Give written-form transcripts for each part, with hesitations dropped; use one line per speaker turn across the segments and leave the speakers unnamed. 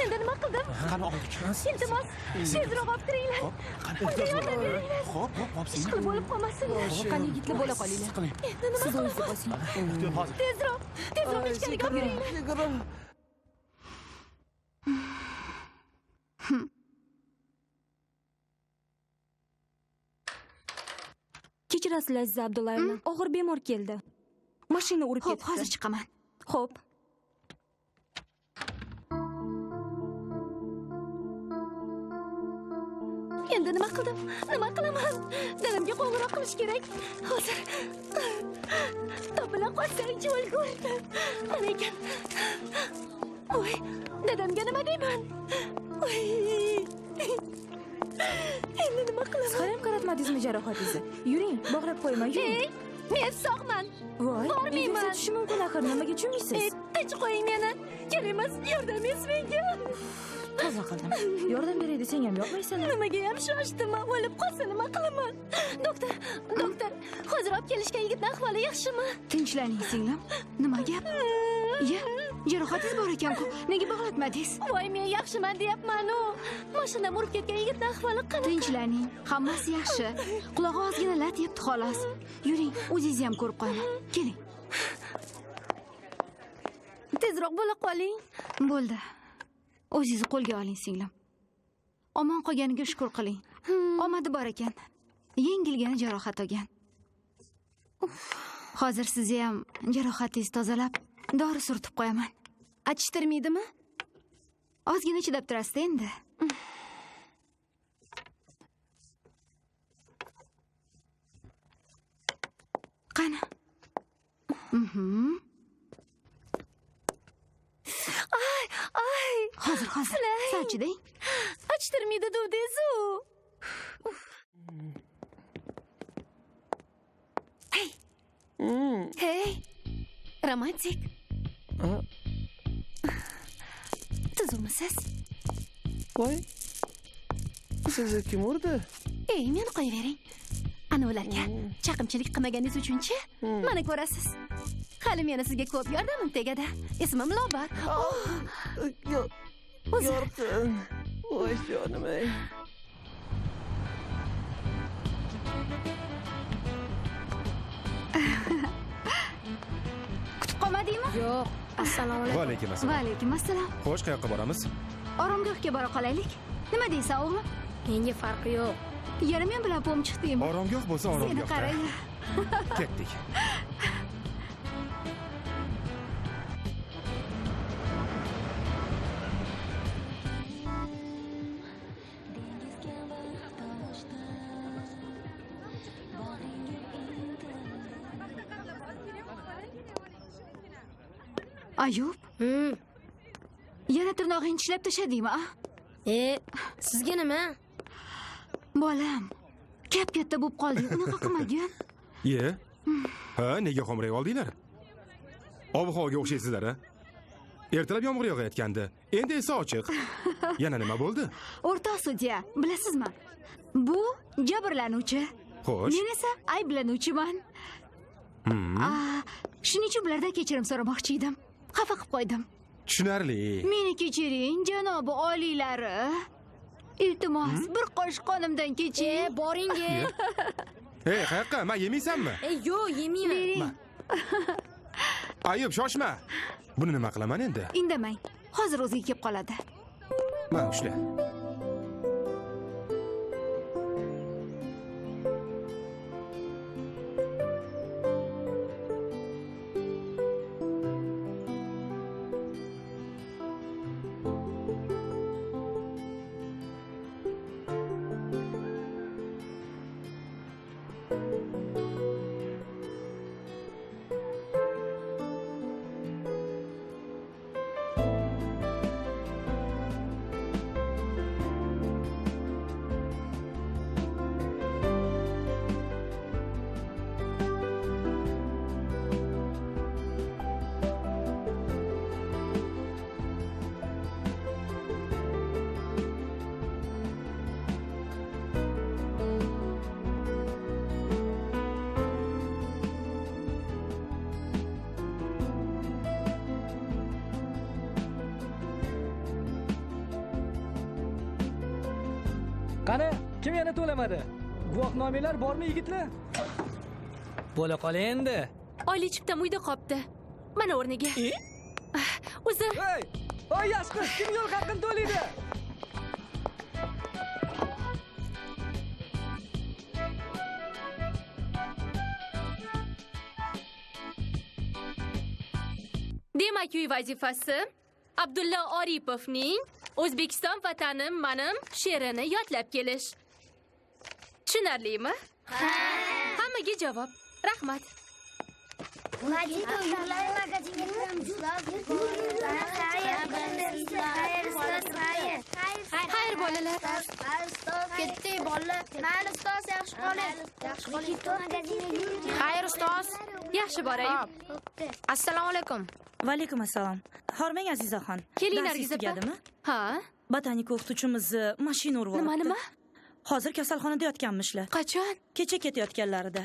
Endi nima qildim?
Qani oldik.
Iltimos, tezroq olib kiringlar. Unga yordam beringlar.
Xo'p, xo'p, xo'p,
Ish qilib bo'lib qolmasin.
Qani yigitlar bo'la qolinglar.
Endi nima
Siz o'zingiz
qilaman?
bosing.
Hozir.
Tezroq, tezroq ichkariga olib kiringlar.
Kechirasiz, Laziza Abdullayevna, og'ir bemor keldi. Mashina urib
Xo'p,
ketdi.
hozir chiqaman.
Xo'p.
Endi nima qildim? Nima qilaman? Dadamga qo'ng'iroq qilish kerak. Hozir. Topila qolsangchi o'lgur. Mana ekan. Voy, dadamga nima deyman? Voy. Endi nima qilaman?
Hali ham qaratmadingizmi jarohatingizni? Yuring, bog'lab qo'yman, yuring.
Ey, men sog'man.
Voy,
bormayman.
infeksiya tushishi mumkin axir, nimaga tushunmaysiz?
Ey, tinch qo'ying meni. Kerak emas, yordamingiz menga.
Tavba qildim. Yordam beray desang ham yoqmaysan.
Nimaga ham shoshdim? O'lib qolsa nima qilaman? Doktor, doktor, hozir olib kelishgan yigitning ahvoli yaxshimi?
Tinchlaning, singlim. Nima gap? Ya, jarohatingiz bor ekan-ku. Nega bog'latmadingiz?
Voy, men yaxshiman deyapman-u. Mashinam urib ketgan yigitning ahvoli qanaqa?
Tinchlaning, hammasi yaxshi. Qulog'i ozgina lat yebdi xolos. Yuring, o'zingizni ham ko'rib qo'yaman. Keling.
Tezroq bo'la qoling.
Bo'ldi. O'zingizni qo'lga oling, singlim. Omon qolganiga shukr qiling. Omadi bor ekan. Yengilgina jarohat olgan. Hozir sizni ham jarohatingizni tozalab, dori surtib qo'yaman.
Achishtirmaydimi?
Ozgina chidab turasiz endi. Qani?
Ay, ay.
Hozir, hozir. Sal chidang.
Achishtirmaydi duvdingiz-u. Hey. Hey. Romantik. Tuzukmisiz?
Voy. Sizni kim urdi?
Ey, meni qo'yavering. Ana ularga chaqimchilik qilmaganingiz uchunchi? Mana ko'rasiz. Hali meni sizga ko'p yordamim tegadi. Ismim Lobar.
Yorqin. Voy jonim ey.
Kutib qolmadingmi?
Yo'q. Assalomu alaykum.
Va alaykum assalom.
Va alaykum assalom.
Xo'sh, qayoqqa boramiz?
Oromgohga bora qolaylik. Nima deysan, o'g'lim?
Menga farqi yo'q.
Yana men bilan pom chiqdingmi?
Oromgoh bo'lsa
Seni
oromgohda.
qarang.
Ketdik.
Ayub, yana tirnog'ingni tishlab tashladingmi, a?
Sizga nima?
Bolam, kap-katta bo'lib qolding, unaqa qilmagin.
Ye. Ha, nega xomray oldinglar? Ob-havoga o'xshaysizlar, a? Ertalab yomg'ir yog'ayotgandi. Endi esa ochiq. Yana nima bo'ldi?
O'rtoq sudya, bilasizmi? Bu jabrlanuvchi.
Xo'sh.
Men esa ayblanuvchiman. Shuning uchun bulardan kechirim so'ramoqchi edim. Xafa qilib qo'ydim.
Tushunarli.
Meni kechiring, janobi oliylari. Iltimos, bir qoshiq qonimdan keching.
Boring.
Ey, qayoqqa? Men yemaysanmi?
Yo'q, yemayman.
Bering.
Ayub, shoshma. Buni nima qilaman endi?
Indamang. Hozir o'ziga kelib qoladi.
Ma, ushla.
Qani, kim yana to'lamadi? Guvohnomalar bormi yigitlar? Bo'la qol endi.
Oylik chiptam uyda qopti. Mana o'rniga. Uzr.
Hey, oy yaxshi qiz, kim yo'l haqini to'laydi?
Demak, uy vazifasi Abdulla Oripovning O'zbekiston vatanim manim she'rini yodlab kelish. Tushunarlimi? Ha. Hammaga javob. Rahmat. Xayr bolalar.
Ketdik bolalar. Mayli ustoz, yaxshi qoling. Xayr ustoz.
Yaxshi boray.
Assalomu alaykum.
Va alaykum assalom. Hormang Azizaxon.
Keling Nargiz opa. Ha?
Botanika o'qituvchimizni mashina urib yubordi.
Nima?
Hozir kasalxonada yotganmishlar.
Qachon?
Kecha ketayotganlarida.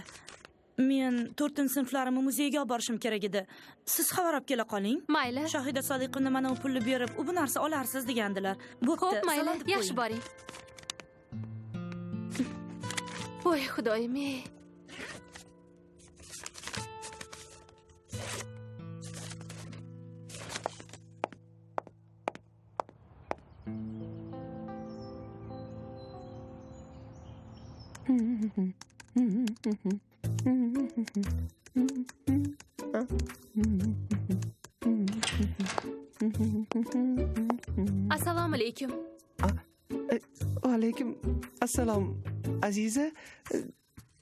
Men 4-sinflarimni muzeyga olib borishim kerak edi. Siz xabar olib kela qoling.
Mayli.
Shohida Sodiqovna mana u pulni berib, u bu narsa olarsiz degandilar. Bo'pti.
Xo'p, mayli. Yaxshi boring. Voy Xudoyim. Assalomu alaykum.
Va alaykum assalom Aziza.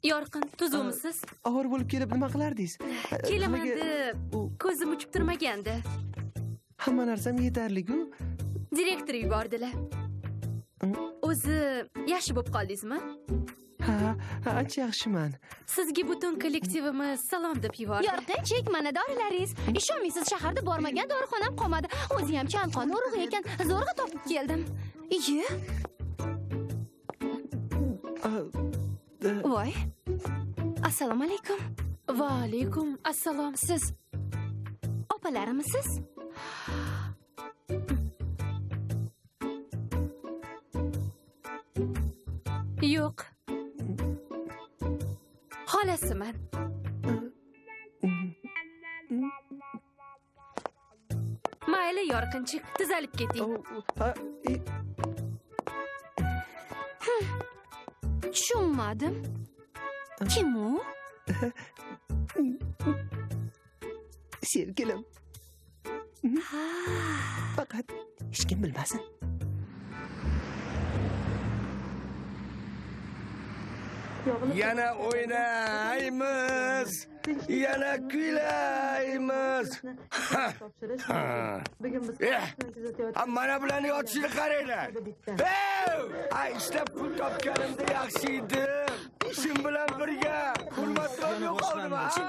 Yorqin, tuzukmisiz?
Og'ir bo'lib kelib nima qilardingiz?
Kelaman deb ko'zim uchib turmagandi.
Hamma narsam yetarli-ku.
Direktor yubordilar. O'zi yaxshi bo'lib qoldingizmi?
Ha, ancha yaxshiman.
Sizga butun kollektivimiz salom deb yubordi. Yorqinchik, mana dorilaringiz. Ishonmaysiz, shaharda bormagan dorixonam qolmadi. O'zi ham chanqon urug'i ekan, zo'rg'a topib keldim. Iye. Voy. Assalomu alaykum. Va alaykum assalom. Siz opalarimisiz? Yo'q. Xolasiman. Mayli Yorqinchik, tuzalib keting. Tushunmadim. Kim u?
Sevgilim. Faqat hech kim bilmasin.
Yana o'ynaymiz, yana kuylaymiz. Mana bularni yotishini qaranglar. Ay, ishlab pul topganimda yaxshi edim. Ishim bilan birga hurmatim yo'qoldi.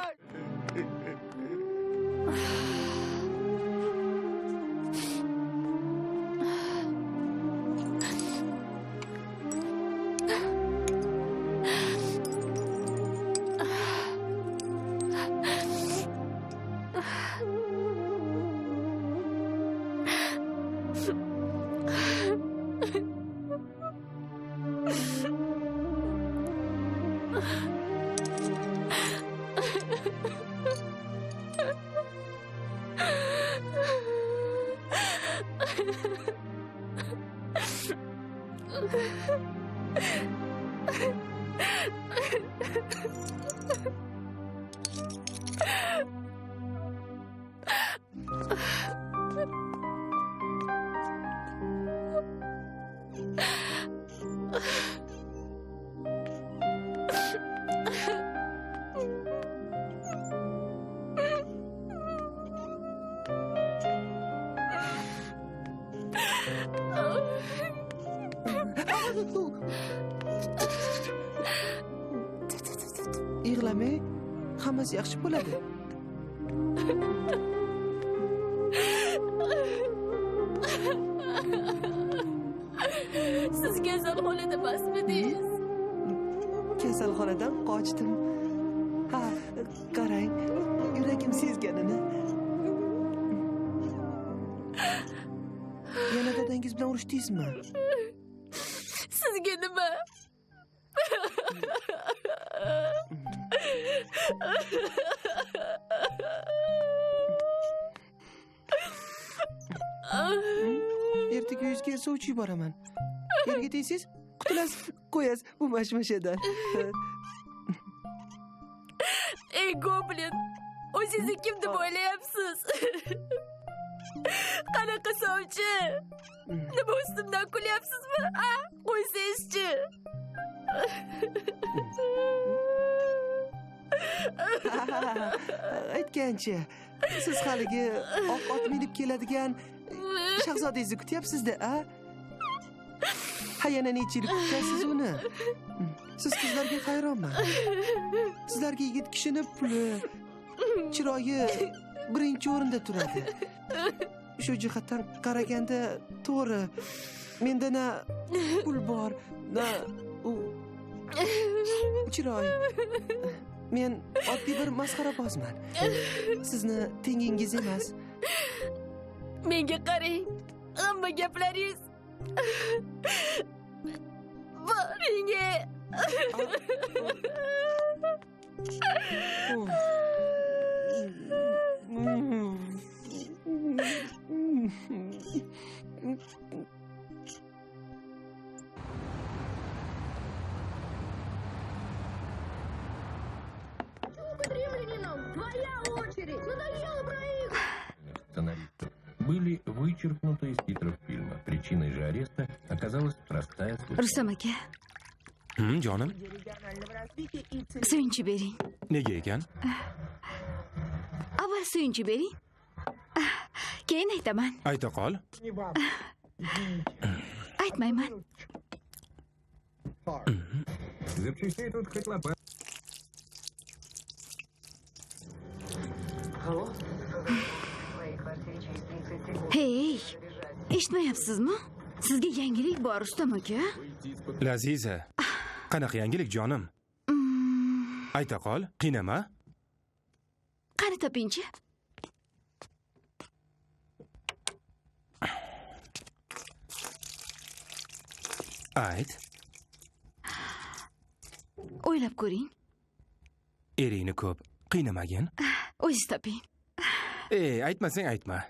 Yig'lamang, hammasi yaxshi bo'ladi.
Siz kasalxonada emasmidingiz?
Kasalxonadan qochdim. Ha, qarang, yuragim sezganini. Yana dadangiz bilan urushdingizmi?
Sizga nima?
Ertaga uyingizga sovchi yuboraman. Erga tegsangiz, qutulasiz, qo'yasiz bu mashmashadan.
Ey goblin, o'zingizni kim deb o'ylayapsiz? Qanaqa sovchi? Nima ustimdan kulyapsizmi? A, qo'ysangizchi.
Aytgancha, siz haligi oq ot minib keladigan shahzodangizni kutyapsiz-da, a? Ha, yana necha yil kutasiz uni? Siz qizlarga hayronman. Sizlarga yigit kishini puli, chiroyi birinchi o'rinda turadi. Shu jihatdan qaraganda to'g'ri, menda na pul bor, na chiroy. Men oddiy bir masxarabozman. Sizni tengingiz emas.
Menga qarang, hamma gaplaringiz boringga.
Были вычеркнуты из титров фильма. Причиной же ареста оказалась простая случайность.
Rustam aka.
Jonim.
Suyunchi bering.
Nega ekan?
Avval suyunchi bering. Keyin aytaman.
Ayta qol.
Aytmayman.
Запчастей тут хоть лопата.
Hey, eshitmayapsizmi? Sizga yangilik bor, Rustam aka.
Laziza, qanaqa yangilik jonim? Ayta qol, qiynama.
Qani topingchi?
Ayt.
O'ylab ko'ring.
Eringni ko'p qiynamagin.
O'zingiz toping.
Ey, aytmasang aytma.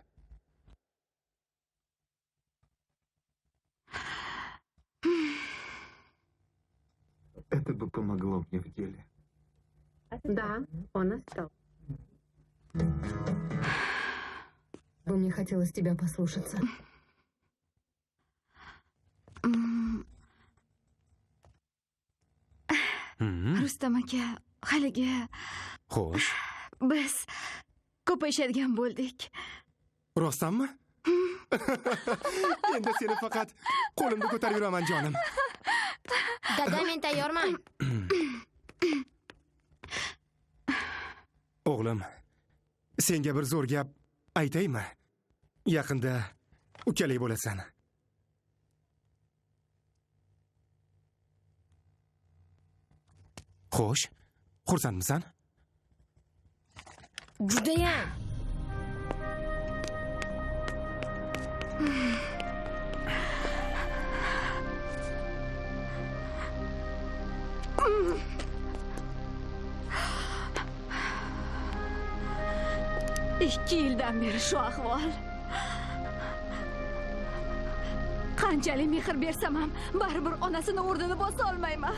Это бы помогло мне в деле.
Да, он остался. Бы мне хотелось тебя послушаться.
Rustam aka, haligi.
Xo'sh.
Biz ko'payishadigan bo'ldik.
Rostdanmi? Endi seni faqat qo'limda ko'tarib yuraman jonim.
Dada, men tayyorman.
O'g'lim, senga bir zo'r gap aytaymi? Yaqinda ukalik bo'lasan. Xo'sh, xursandmisan?
Judayam.
Ikki yildan beri shu ahvol. Qanchalik mehr bersam ham baribir onasini o'rnini bosa olmayman.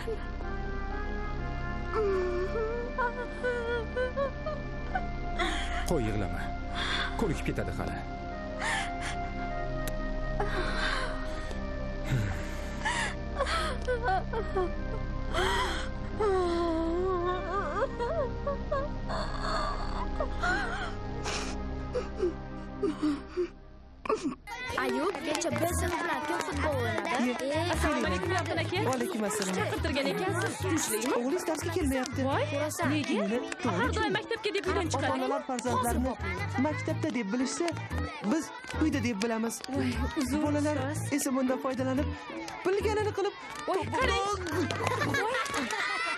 Qo'y, yig'lama. Ko'nikib ketadi hali.
Ayub, kecha biz bilan kim futbol o'ynadi?
Assalomu alaykum Yorqin aka.
Va alaykum assalom.
Chaqirtirgan ekansiz, tinchlikmi?
O'g'lingiz darsga kelmayapti.
Voy, nega? Har doim maktabga deb uydan chiqadi.
Ota-onalar farzandlarini maktabda deb bilishsa, biz uyda deb bilamiz.
Uzr.
Bolalar esa bundan foydalanib, bilganini qilib,
voy, qarang.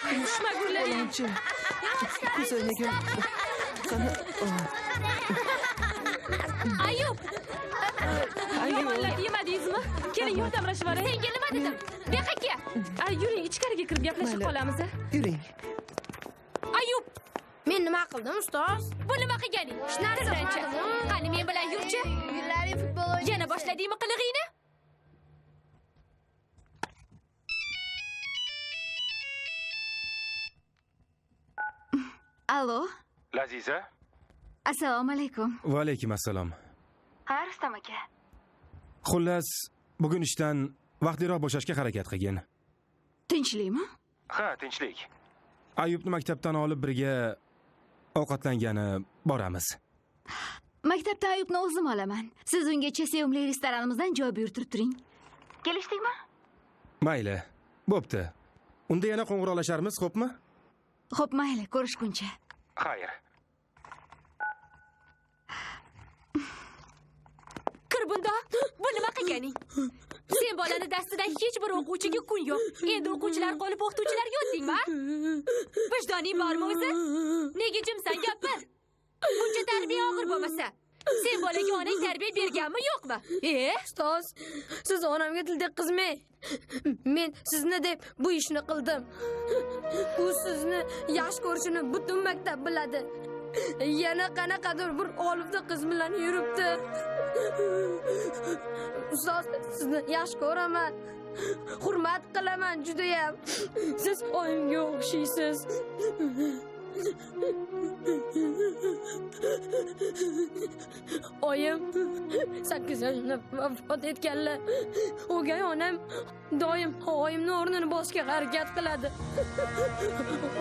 Tushmagurlaring.
Ko'zoynagim. Qani?
Ayub! Yomonlab yemadingizmi? Keling, yordamlashib oling.
Senga nima dedim? Bu yoqqa kel.
Ay, yuring, ichkariga kirib gaplashib qolamiz.
Yuring.
Ayub!
nima qildim, ustoz?
Bu nima qilganing?
Hech narsa qilmadim.
Qani men bilan yurchi.
Yurlaring futbol o'ynaymiz.
Yana boshladingmi qilig'ingni?
Allo.
Laziza.
Assalomu alaykum.
Va alaykum assalom.
Ha, Rustam aka.
Xullas, bugun ishdan vaqtliroq bo'shashga harakat qilgin.
Tinchlikmi?
Ha, tinchlik. Ayubni maktabdan olib birga ovqatlangani boramiz.
Maktabda Ayubni o'zim olaman. Siz ungacha sevimli restoranimizdan joy buyurtirib turing. Kelishdikmi?
Mayli. Bo'pti. Unda yana qo'ng'iroqlasharmiz, xo'pmi?
Xo'p, mayli, ko'rishguncha.
Xayr.
Kir bunda. Bu nima qilganing? Sen bolani dastidan hech bir o'quvchiga kun yo'q. Endi o'quvchilar qolib o'qituvchilar yotdingmi? Vijdoning bormi o'zi? Nega jimsan, gapir? Buncha tarbiya og'ir bo'lmasa. Sen bolaga onang tarbiya berganmi, yo'qmi?
Ustoz, siz onamga til tekkizmang. Men sizni deb bu ishni qildim. U sizni yaxshi ko'rishini butun maktab biladi. Yana qanaqadir bir olifta qiz bilan yuribdi. Ustoz, sizni yaxshi ko'raman. Hurmat qilaman judayam. Siz oyimga o'xshaysiz. Oyim 8 yoshimda vafot etganlar. O'gay onam doim oyimni o'rnini bosishga harakat qiladi.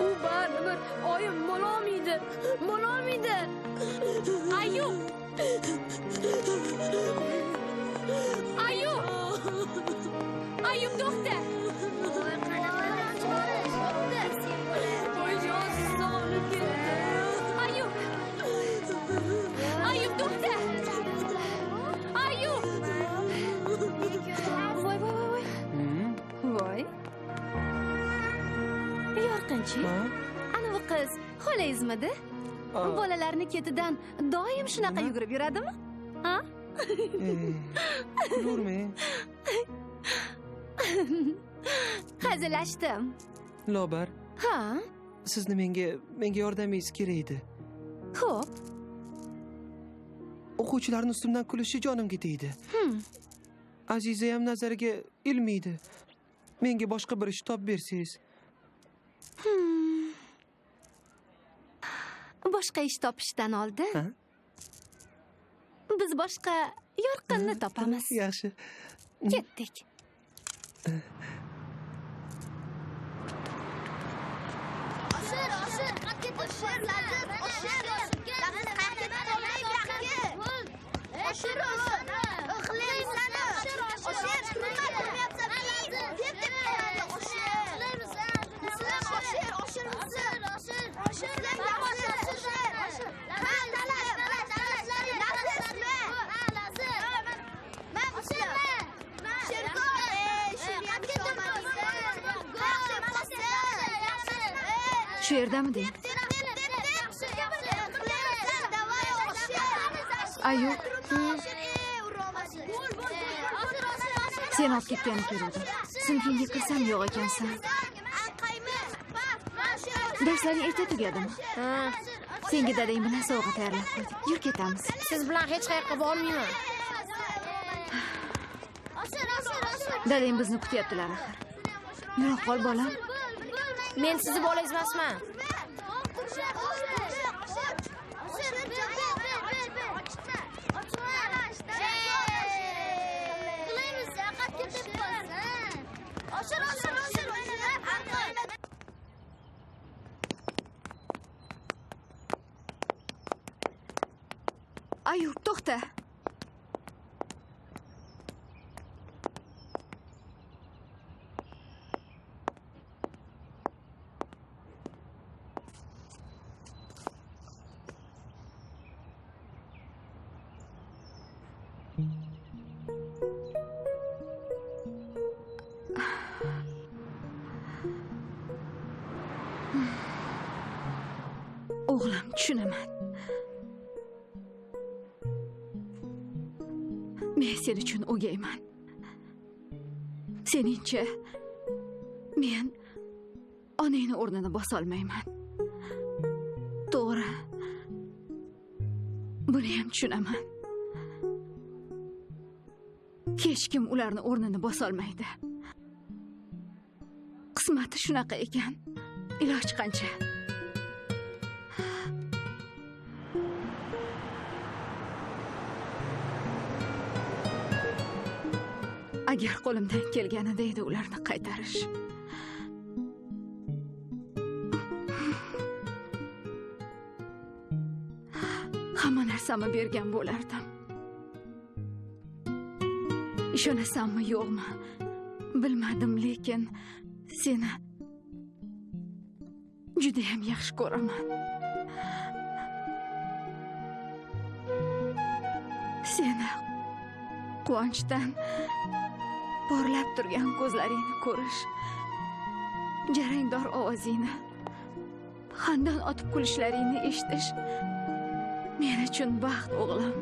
U baribir oyim bo'lolmaydi. Bo'lolmaydi.
Ayub! Ayub! Ayub, to'xta! Ayub! Ayub, to'xta! Ayub!
Voy, voy, voy, voy. Voy. Yorqinchi. Ana bu qiz xolangizmidi? Bolalarni ketidan doim shunaqa yugurib yuradimi? Ha?
Kulavermang.
Hazillashdim.
Lobar.
Ha?
Sizni menga yordamingiz kerak edi.
Xo'p.
O'quvchilarning ustimdan kulishi jonimga tegdi. Aziza ham nazariga ilmaydi. Menga boshqa bir ish topib bersangiz.
Boshqa ish topishdan oldin biz boshqa yorqinni topamiz.
Yaxshi.
Ketdik.
Oshir, oshir, oshir, oshir, oshir, oshir,
Shu yerdami deng? Ayub. Sen olib ketgani keluvdim. Sinfingga kirsam yo'q ekansan. Darslaring erta tugadimi? Senga dadang bilan sovg'a tayyorlab qo'ydim. Yur ketamiz.
Siz bilan hech qayerga bormayman.
Dadang bizni kutyaptilar axir. Yura qol bolam.
Men sizni bolangiz emasman.
Ayub, to'xta. O'g'lim, tushunaman. Men sen uchun o'gayman. Seningcha men onangni o'rnini bosa olmayman. To'g'ri. Buni ham tushunaman. Hech kim ularni o'rnini bosolmaydi. Qismati shunaqa ekan. Iloj qancha? Agar qo'limdan kelganida edi ularni qaytarish. Hamma narsamni bergan bo'lardim. Ishonasanmi yo'qmi bilmadim, lekin seni juda ham yaxshi ko'raman. Seni quvonchdan porlab turgan ko'zlaringni ko'rish, jarangdor ovozingni, xandon otib kulishlaringni eshitish men uchun baxt, o'g'lim.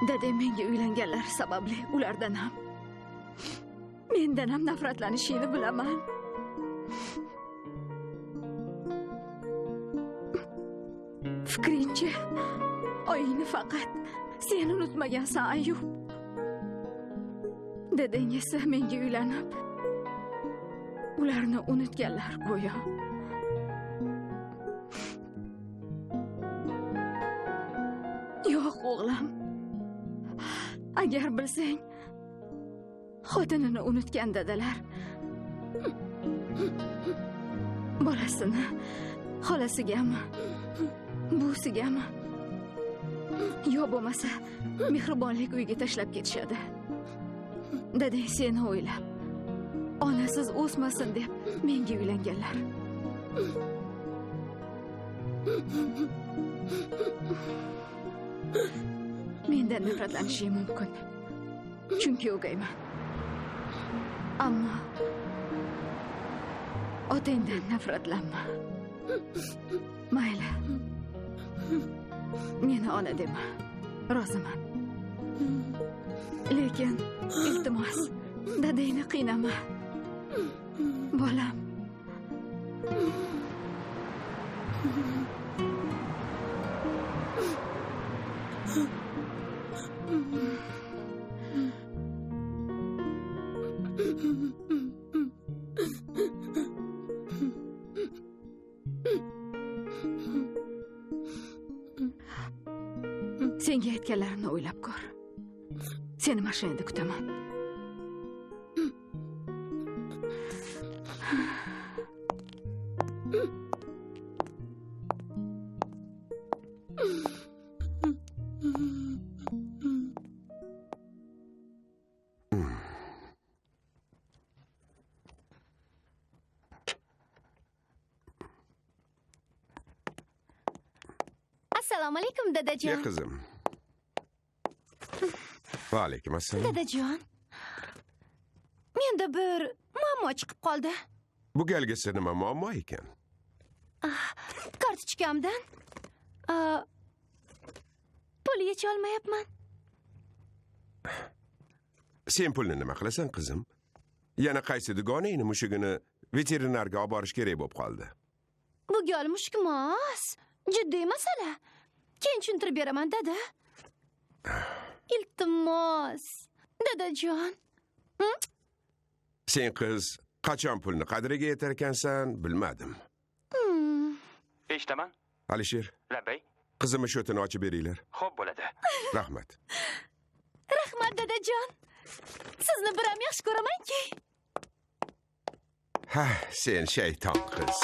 Dadam menga uylanganlar sababli ulardan ham, mendan ham nafratlanishingni bilaman. Fikringcha, oyingni faqat sen unutmagansan, Ayub. Dadang esa menga uylanib, ularni unutganlar go'yo. Yo'q, o'g'lim. Agar bilsang, xotinini unutgan dadalar bolasini xolasigami, buvisigami, yo bo'lmasa mehribonlik uyiga tashlab ketishadi. Dadang seni o'ylab, onasiz o'smasin deb menga uylanganlar. Mendan nafratlanishing mumkin, chunki o'gayman. Ammo otangdan nafratlanma. Mayli, meni ona dema, roziman. Lekin iltimos, dadangni qiynama. Bolam. Senga aytganlarimni o'ylab ko'r. Seni mashinada kutaman.
Assalomu alaykum, dadajon.
Ya qizim. Va alaykum assalom.
Dadajon, menda bir muammo chiqib qoldi.
Bu galgisi nima muammo ekan?
Kartochkamdan pul yecha olmayapman.
Sen pulni nima qilasan, qizim? Yana qaysi dugonangni mushugini veterinarga olib borish kerak bo'lib qoldi?
Bu gal mushuk emas. Jiddiy masala. Keyin tushuntirib beraman, dada. Iltimos, dadajon.
Sen qiz qachon pulni qadriga yetar ekansan, bilmadim.
Eshitaman.
Alisher.
Labbay.
Qizimni shotini ochib beringlar.
Xo'p bo'ladi.
Rahmat.
Rahmat, dadajon. Sizni biram yaxshi ko'ramanki.
Ha, sen shayton qiz.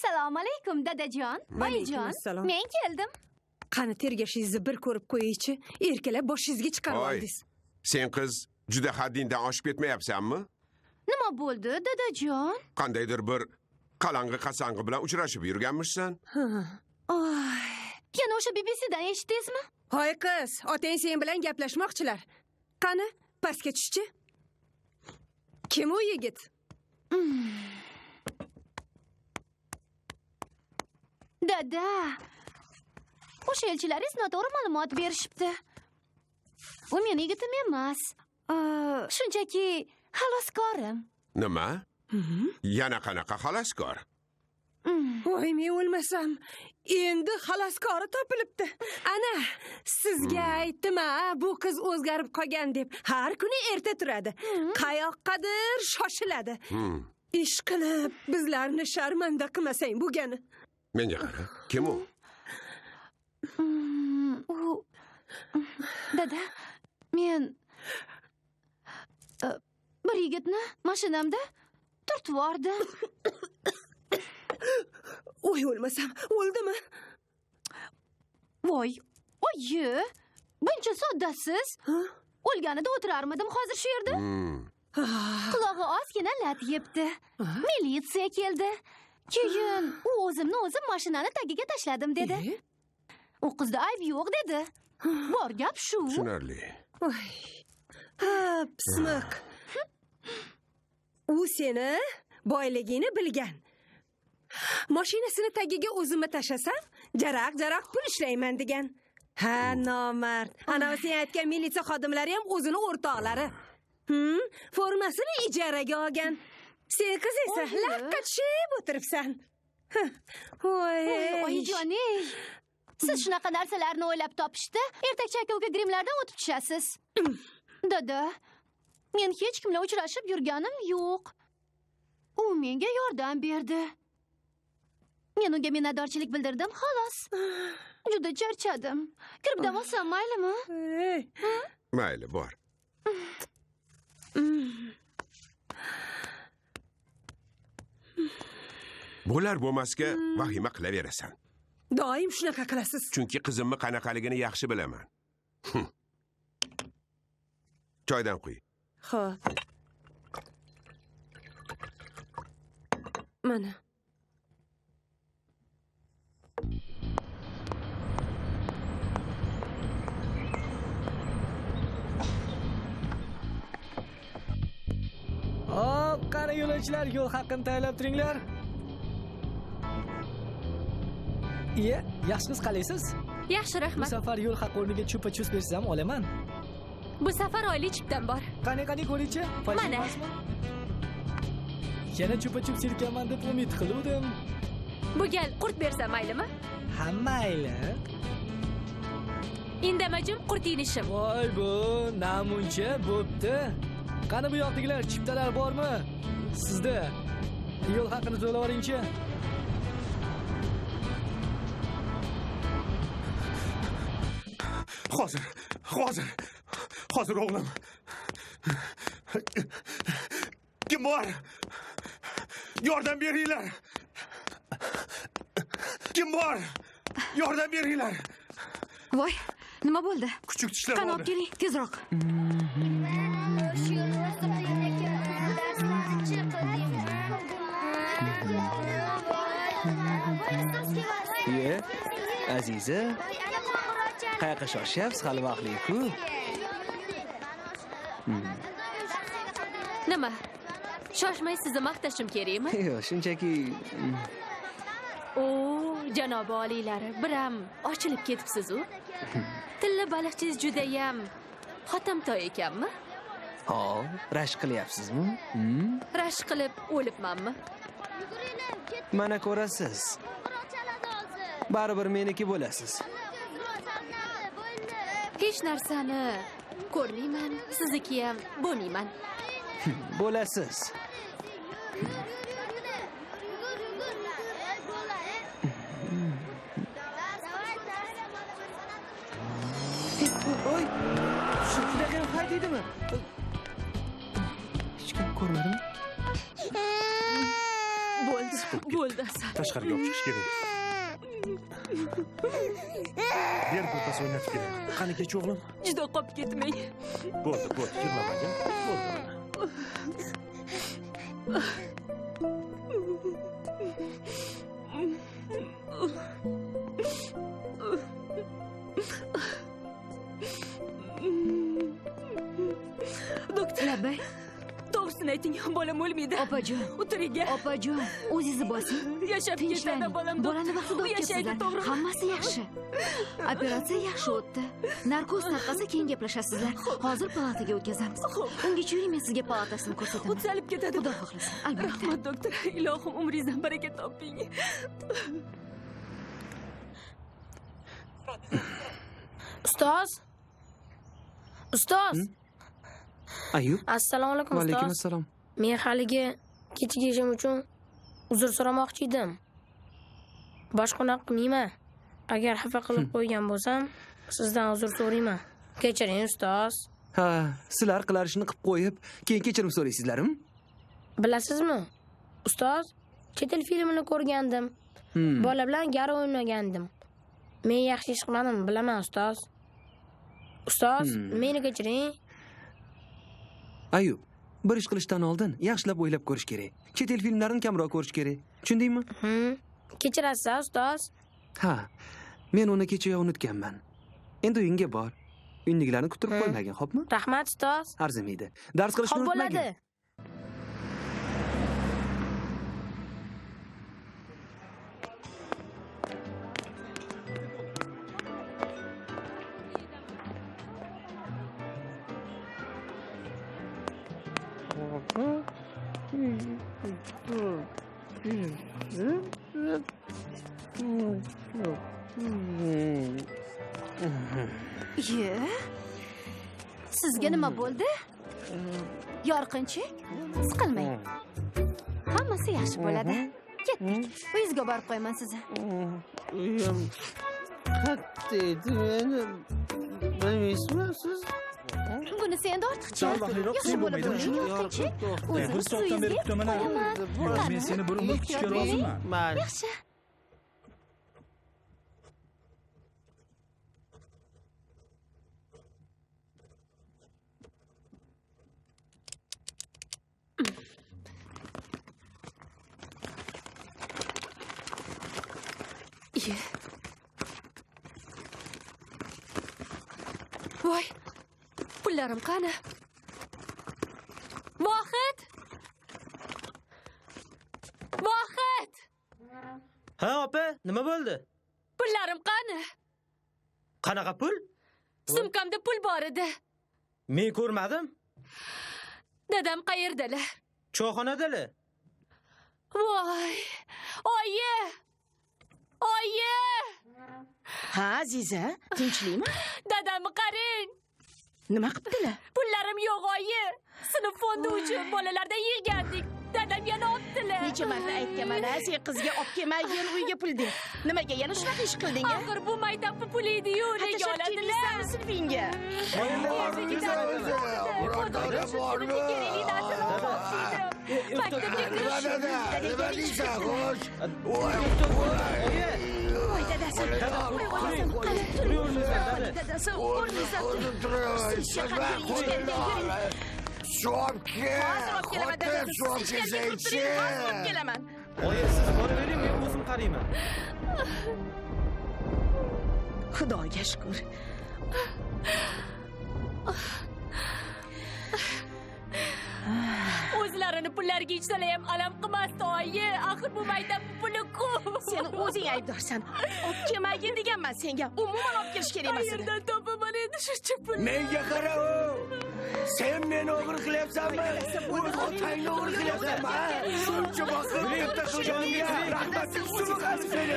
Assalomu alaykum dadajon, oyijon. Men keldim.
Qani tergashingizni bir ko'rib qo'yaychi, erkalab boshingizga chiqarib oldingiz.
Sen qiz juda haddingdan oshib ketmayapsanmi?
Nima bo'ldi, dadajon?
Qandaydir bir qalang'i qasang'i bilan uchrashib yurganmishsan?
Oy, yana o'sha BBCdan eshitdingizmi?
Hoy qiz, otang sen bilan gaplashmoqchilar. Qani, pastga tushchi. Kim u yigit?
Dada, o'sha elchilaringiz noto'g'ri ma'lumot berishibdi. U meni yigitim emas. Shunchaki xaloskorim.
Nima? Yana qanaqa xaloskor?
Voy, men o'lmasam, endi xaloskori topilibdi. Ana, sizga aytdim-a, bu qiz o'zgarib qolgan deb. Har kuni erta turadi. Qayoqqadir shoshiladi. Ish qilib bizlarni sharmanda qilmasang bo'lgani.
Menga qara, kim u?
U dada, men bir yigitni mashinamda turtib yubordim.
Voy o'lmasam, o'ldimi?
Voy, oyi, buncha soddasiz. O'lganida o'tirarmidim hozir shu yerda? Qulog'i ozgina lat yebdi. Militsiya keldi. Keyin u o'zimni o'zim mashinani tagiga tashladim dedi. U qizda ayb yo'q dedi. Bor gap shu.
Tushunarli.
Voy. Ha, pismiq. U seni boyligingni bilgan. Mashinasini tagiga o'zimni tashlasam, jaraq-jaraq pul ishlayman degan. Ha, nomard. Ana sen aytgan militsiya xodimlari ham o'zini o'rtoqlari. Formasini ijaraga olgan. Sen qiz esa laqqa tushib o'tiribsan. Voy,
oyijoning. Siz shunaqa narsalarni o'ylab topishda, ertakchi aka-uka grimlardan o'tib tushasiz. Dada, men hech kim bilan uchrashib yurganim yo'q. U menga yordam berdi. Men unga minnatdorchilik bildirdim, xolos. Juda charchadim. Kirib dam olsam maylimi?
Mayli, bor. Bo'lar bo'lmasga vahima qilaverasan.
Doim shunaqa qilasiz.
Chunki qizimni qanaqaligini yaxshi bilaman. Choydan quy.
Xo'p. Mana.
Hop, qani yo'lovchilar, yo'l haqini tayyorlab turinglar. Iye, yaxshi qiz, qalaysiz?
Yaxshi, rahmat.
Bu safar yo'l haqi o'rniga chupa-chus bersam olaman.
Bu safar oylik chiptam bor.
Qani, qani ko'ringchi.
Mana.
Yana chupa-chup sirkaman deb umid qiluvdim.
Bu gal qurt bersam maylimi?
Ha, mayli.
Indamajim qurtingni ishim.
Voy bu, namuncha bo'pti. Qani bu yoqdagilar, chiptalar bormi? Sizda yo'l haqini to'lab oringchi.
Hozir, hozir. Hozir o'g'lim. Kim bor? Yordam beringlar. Kim bor? Yordam beringlar.
Voy, nima bo'ldi?
Kuchuk tishlab oldi.
Qani olib keling, tezroq.
Iye, Aziza, qayoqqa shoshyapsiz? Hali vaqtli-ku.
Nima? Shoshmay sizni maqtashim kerakmi?
Yo'q, shunchaki.
O, janobi oliylari, biram ochilib ketibsiz-u. Tilla baliqchingiz judayam xotamtoy ekanmi?
Ha, rashk qilyapsizmi?
Rashk qilib o'libmanmi?
Mana ko'rasiz. Baribir meniki bo'lasiz.
Hech narsani ko'rmayman, sizniki ham bo'lmayman.
Bo'lasiz. Oy, shunaqa ham haydaydimi? Hech kim ko'rmadimi?
Bo'ldi. Bo'ldi, Asal.
Tashqariga olib chiqish kerak. Ber birpas o'ynatib kelay. Qani kech o'g'lim?
Juda qolib ketmang.
Bo'ldi, bo'ldi, yig'lamang. Bo'ldi.
Doktor.
Labbay.
To'g'risini ayting, bolam o'lmaydi.
Opajon.
O'tiring.
Opajon, o'zingizni bosing.
Yashab ketadi bolam.
Bolani vaqtida olib
Yashaydi, to'g'rimi?
Hammasi yaxshi. Operatsiya yaxshi o'tdi. Narkoz tarqasa keyin gaplashasizlar. Hozir palataga o'tkazamiz. Ungacha yuring, men sizga palatasini ko'rsataman.
O'tsalib ketadi.
Xudo xohlasa, albatta.
Rahmat, doktor. Ilohim umringizdan baraka toping.
Ustoz. Ustoz.
Ayub.
Assalomu alaykum ustoz.
Va alaykum assalom.
Men haligi kechagi ishim uchun uzr so'ramoqchi edim. Boshqa unaqa qilmayman. Agar xafa qilib qo'ygan bo'lsam, sizdan uzr so'rayman. Kechiring ustoz.
Ha, sizlar qilar ishni qilib qo'yib, keyin kechirim so'raysizlarmi?
Bilasizmi? Ustoz, chet el filmini ko'rgandim. Bola bilan gari o'ynagandim. Men yaxshi ish qilmadim, bilaman ustoz. Ustoz, meni kechiring.
Ayub, bir ish qilishdan oldin yaxshilab o'ylab ko'rish kerak. Chet el filmlarini kamroq ko'rish kerak. Tushundingmi?
Kechirasiz, ustoz.
Ha, men uni kecha unutganman. Endi uyingga bor. Uydagilarni kuttirib qo'ymagin, xo'pmi?
Rahmat, ustoz.
Arzimaydi. Dars qilishni unutmagin.
Bo'ladi.
Ye. Sizga nima bo'ldi? Yorqinchik, siqilmang. Hammasi yaxshi bo'ladi. Ketdik. Uyingizga borib qo'yaman sizni.
Uyim qayerda edi meni bilmaysizmi siz?
Bunisi endi ortiqcha. Yaxshi bo'lib bo'ling, yorqinchik.
Bir soatdan beri kutaman. Men seni bir umr kutishga roziman.
Yaxshi.
Voy, pullarim qani? Vohid! Vohid!
Ha, opa, nima bo'ldi?
Pullarim qani?
Qanaqa pul?
Sumkamda pul bor edi.
Men ko'rmadim.
Dadam qayerdalar?
Choyxonadalar.
Voy! Oyi! Oyi!
Ha, Aziza, tinchlikmi?
Dadamni qarang.
Nima qilibdilar?
Pullarim yo'q, oyi. Sinf fondi uchun bolalardan yig'gandik. Dadam yana olibdilar.
Necha marta aytganman, sen qizga olib kelmagin uyga pul deb. Nimaga yana shunaqa ish qilding?
Axir bu maktabni puli edi-yu, nega oladilar?
Sinfingga.
Maktabga kirish.
Nima deysan, xo'sh?
Voy dadasi, voy onasi, qani turing. Dadasi, o'rningizdan turing.
Suv olib kel, xotin, suv olib kelsangchi.
Hozir olib kelaman.
Oyi, siz boravering, men o'zim qarayman.
Xudoga shukur.
O'zlarini pullariga ichsalar ham alam qilmasdi, oyi. Axir bu maktab puli ku.
Sen o'zing aybdorsan. Olib kelmagin deganman senga. Umuman olib kelish kerak emas edi.
Qayerdan topaman endi shuncha pulni?
Menga qara, u. Sen meni o'g'ri qilyapsanmi? O'z otangni o'g'ri qilyapsanmi? Shuncha boqib erta qilganimga rahmatim suvqasi seni.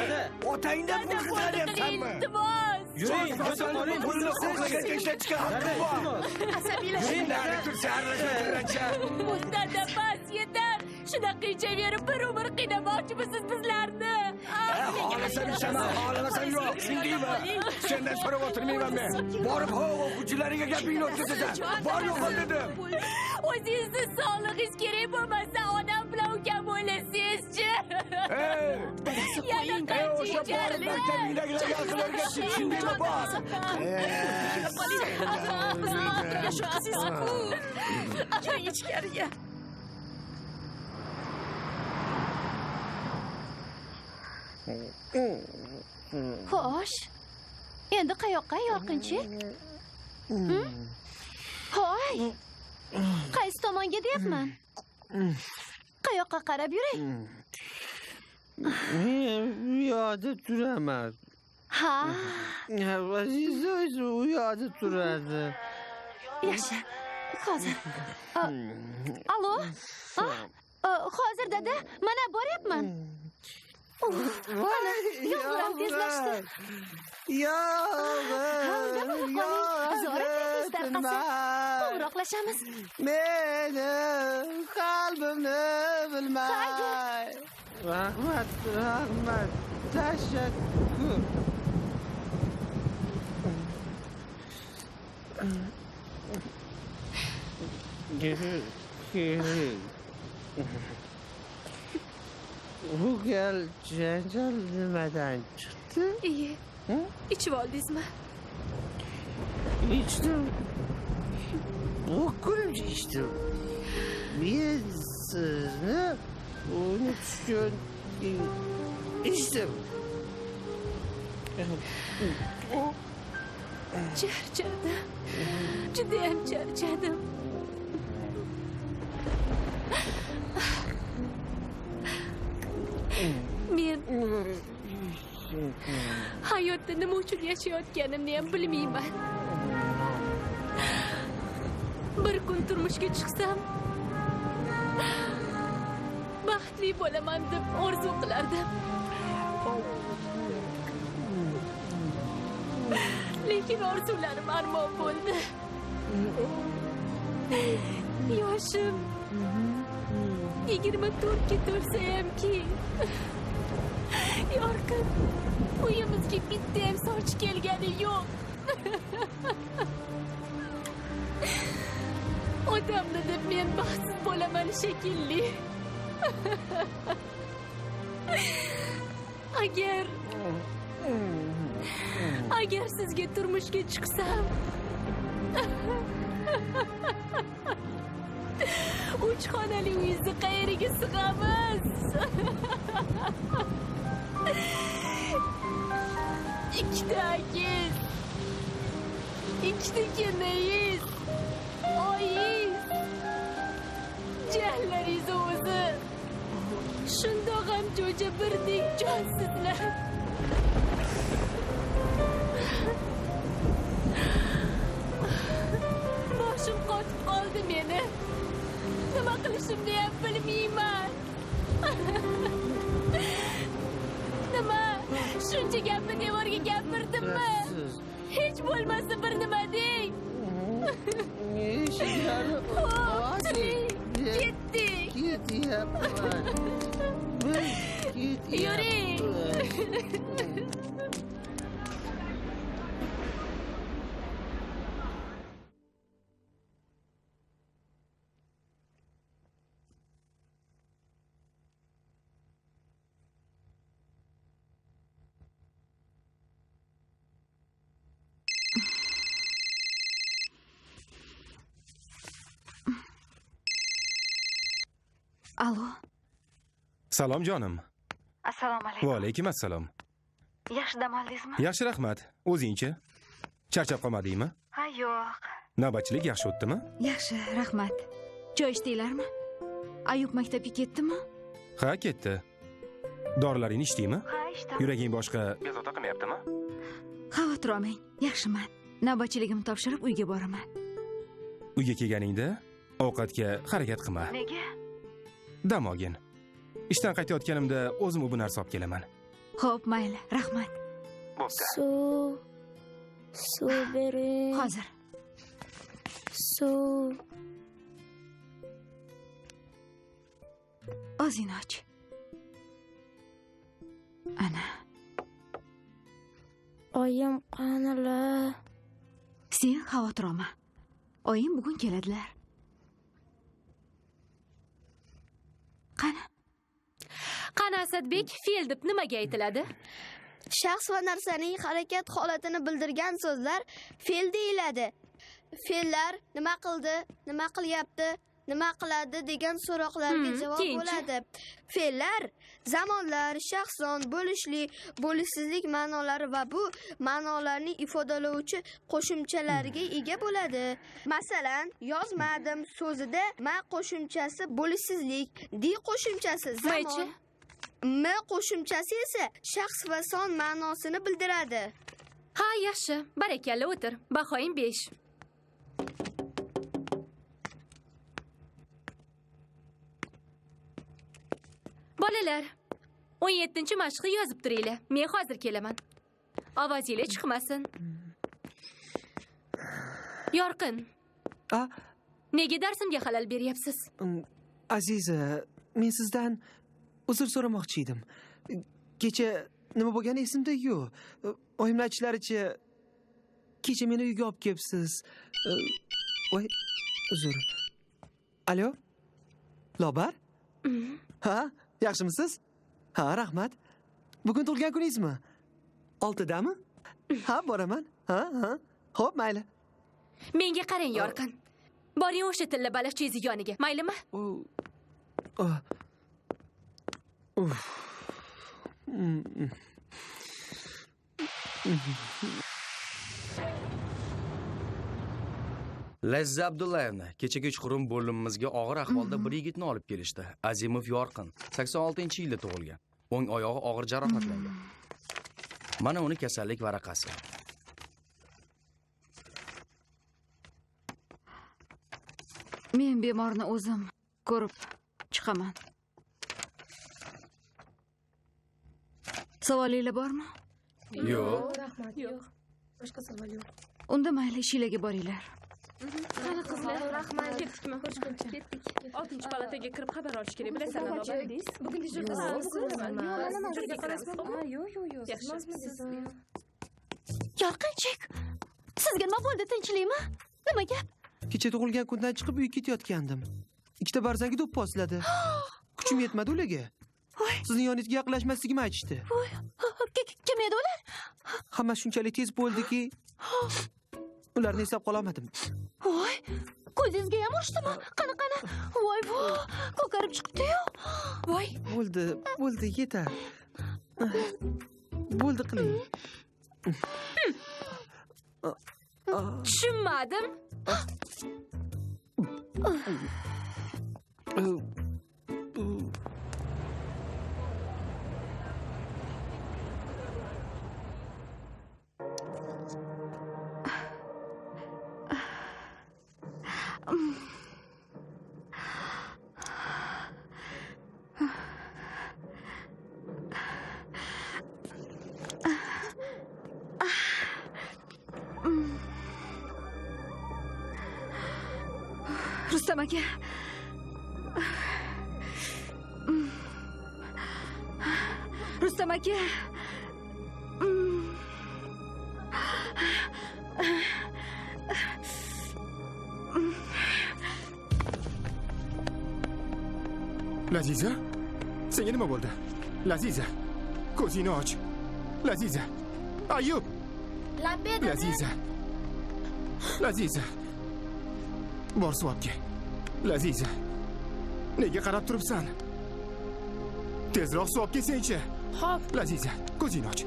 Otangdan pul qilyapsanmi?
Iltimos.
Yuring,
Yuring, pulni xohlagancha ishlatishga haqqim bor.
Asabiylashma.
Nari tursa aralashma.
Dada, bas, yetar. Shunaqa qiychaverib bir umr qiynamoqchimisiz bizlarni?
Xohlasam ishaman, xohlamasam yo'q. Tushundingmi? Sendan so'rab o'tirmayman men. Borib, ho, o'quvchilaringga gapingni o'tkazasan. Bor yo'qol dedim.
O'zingizni sog'lig'ingiz kerak bo'lmasa, onam bilan ukam o'ylasangizchi.
Ey!
Dadasi,
Yana
qo'ying.
Ey, o'sha borib maktabingdagilarga aql o'rgatsin, tushundingmi, bor.
Shu qizingiz-ku. Kiring ichkariga.
Xo'sh. Endi qayoqqa, Yorqinchik? Hoy. Qaysi tomonga deyapman? Qayoqqa qarab yuray?
Men bu yoqda turaman.
Ha,
Aziza esa u yoqda turadi.
yaxshi. Hozir. Alo? Hozir dada, mana boryapman. Mana yomg'ir ham tezlashdi.
Yog'ir,
Zo'ra tez tarqasa. Qo'ng'iroqlashamiz.
Meni qalbimni bilmay. Rahmat, rahmat. Tashakkur. Bu gal janjal nimadan chiqdi?
Iye. Ichib oldingizmi?
Ichdim. Bu kunimcha ichdim. Men sizni unutishgan ichdim.
Charchadim. Judayam charchadim. Men hayotda nima uchun yashayotganimni ham bilmayman. Bir kun turmushga chiqsam, baxtli bo'laman deb orzu qilardim. Lekin orzularim armon bo'ldi. Yoshim 24 ga to'lsa-hamki, Yorqin uyimizga bitta ham soch kelgani yo'q. Otamni deb men baxtsiz bo'laman shekilli. Agar sizga turmushga chiqsam, 3 xonali uyingizni qayeriga sig'amiz? 2 akiz, 2 kelingiz, oyingiz, jiyanlaringiz o'zi. Shundoq ham jo'ja birdek jonsizlar. Boshim qotib qoldi meni. Nima qilishimni ham bilmayman. Nima? Shuncha gapni devorga gapirdimmi? Hech bo'lmasa bir nima deng.
Eshiklarni
oching. Ketdik.
Ketyapman. Biz ketyapmiz.
Yuring.
Alo.
Salom jonim.
Assalomu alaykum.
Va alaykum assalom.
Yaxshi dam oldingizmi?
Yaxshi, rahmat. O'zingchi? Charchab qolmadingmi?
Ha, yo'q.
Navbatchilik yaxshi o'tdimi?
Yaxshi, rahmat. Choy ichdinglarmi? Ayub maktabga ketdimi?
Ha, ketdi. Dorilaringni ichdingmi?
Ha, ichdim.
Yuraging boshqa bezovta qilmayaptimi?
Xavotir olmang, yaxshiman. Navbatchiligimni topshirib uyga boraman.
Uyga kelganingda ovqatga harakat qilma.
Nega?
Dam olgin. Ishdan qaytayotganimda o'zim bu narsa olib kelaman.
Xo'p, mayli, rahmat.
Bo'pti.
Suv bering.
Hozir.
Suv.
O'zing och. Ana.
Oyim qanilar?
Sen xavotir olma. Oyim bugun keladilar. Qani?
Qani Asadbek, fe'l deb nimaga aytiladi?
Shaxs va narsaning harakat holatini bildirgan so'zlar fe'l deyiladi. Fe'llar nima qildi, nima qilyapti, nima qiladi degan so'roqlarga javob bo'ladi. Fe'llar zamonlar, shaxson, bo'lishli, bo'lishsizlik ma'nolari va bu ma'nolarni ifodalovchi qo'shimchalarga ega bo'ladi. Masalan, yozmadim so'zida ma qo'shimchasi bo'lishsizlik, di qo'shimchasi zamon, m qo'shimchasi esa shaxs va son ma'nosini bildiradi.
Ha, yaxshi. Barakalla, o'tir. Bahoyim 5. Bolalar, 17-mashqni yozib turinglar. Men hozir kelaman. Ovozinglar chiqmasin. Yorqin. Nega darsimga xalal beryapsiz?
Aziza, men sizdan uzr so'ramoqchi edim. Kecha nima bo'lgani esimda yo'q. Oyimning aytishlaricha, kecha meni uyga olib kelibsiz. Voy, uzr. Alo? Lobar? Ha, yaxshimisiz? Ha, rahmat. Bugun tug'ilgan kuningizmi? 6dami? Ha, boraman. Ha, ha. Xo'p, mayli.
Menga qarang, Yorqin. Boring o'sha tilla baliqchingiz yoniga, maylimi?
Lazza Abdullayevna, kecha kechqurun bo'limimizga og'ir ahvolda bir yigitni olib kelishdi. Azimov Yorqin, 86-yilda tug'ilgan. O'ng oyog'i og'ir jarohatlangan. Mana uni kasallik varaqasi.
Men bemorni o'zim ko'rib chiqaman. Savolinglar bormi?
Yo'q.
Rahmat, yo'q. Boshqa savol yo'q.
Unda mayli, ishinglarga boringlar.
Qani qizlar,
rahmat.
Ketdikmi? Ko'rishguncha. Ketdik. 6-palataga kirib xabar olish kerak, bilasanmi? Bugun dejurdasizmi? Yo'q, yo'q, yo'q.
Yorqinchik, sizga nima bo'ldi, tinchlikmi? Nima gap?
Kecha tug'ilgan kundan chiqib uyga ketayotgandim. Ikkita barzangi do'pposladi. Kuchim yetmadi ularga. Sizning yoningizga yaqinlashmasligimni aytishdi.
Kim edi ular?
Hammasi shunchalik tez bo'ldiki, ularni eslab qololmadim.
Voy, ko'zingizga ham urishdimi? Qani, qani. Voy, vo, ko'karib chiqibdi-yu. Voy.
Bo'ldi, bo'ldi, yetar. Bo'ldi, qiling.
Tushunmadim.
Rustam aka. Rustam aka.
Laziza, senga nima bo'ldi? Laziza, ko'zingni och. Laziza, Ayub. Laziza. Laziza. Bor suvobga. Laziza, nega qarab turibsan? Tezroq suv olib kelsangchi.
Xo'p.
Laziza, ko'zingni och.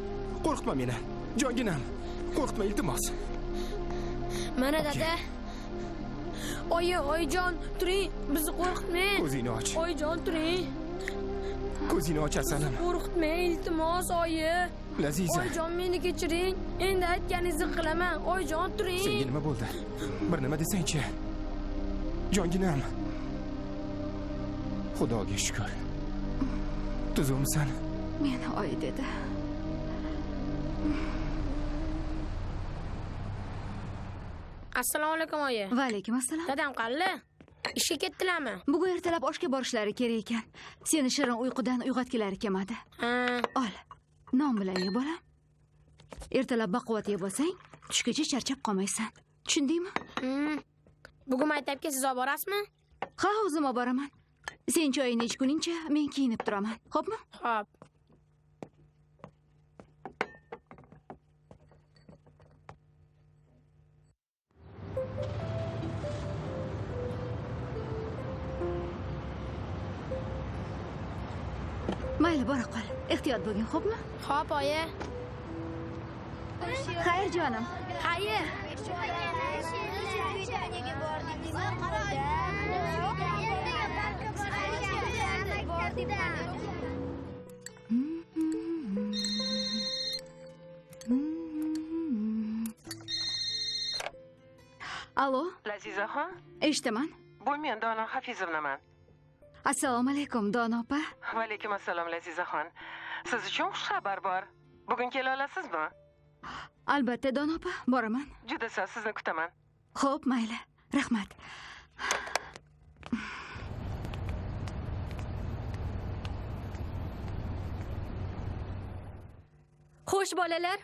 Qo'rqitma meni. Jonginam, qo'rqitma, iltimos.
Mana dada. Oyi, oyijon, turing, bizni qo'rqitmang.
Ko'zingni och.
Oyijon, turing.
Ko'zingni och, asalim.
Qo'rqitmang, iltimos, oyi.
Laziza.
Oyijon, meni kechiring. Endi aytganingizni qilaman. Oyijon, turing.
Senga nima bo'ldi? Bir nima desangchi. Jonginam. Xudoga shukr. Tuzukmisan?
Meni oyi dedi.
Assalomu alaykum oyi.
Va alaykum assalom.
Dadam qalli? Ishga ketdilarmi?
Bugun ertalab oshga borishlari kerak ekan. Seni shirin uyqudan uyg'otgilari kelmadi.
Ha.
Ol. Non bilan ye bolam. Ertalab baquvvat yeb olsang, tushgacha charchab qolmaysan. Tushundingmi?
Bugun maktabga siz olib borasizmi?
Ha, o'zim olib boraman. Sen choyingni ichguningcha men kiyinib turaman. Xo'pmi?
Xo'p.
Mayli, bora qol. Ehtiyot bo'ling, xo'pmi?
Xo'p, oyi.
Xayr jonim.
Xayr.
Alo,
Lazizaxon,
eshitaman.
Bu men Dono Hafizovnaman.
Assalomu alaykum, Dono opa.
Va alaykum assalom, Lazizaxon. Siz uchun xushxabar bor. Bugun kela olasizmi?
Albatta, Dono opa, boraman.
Juda soz, sizni kutaman.
Xo'p, mayli. Rahmat.
Xo'sh bolalar,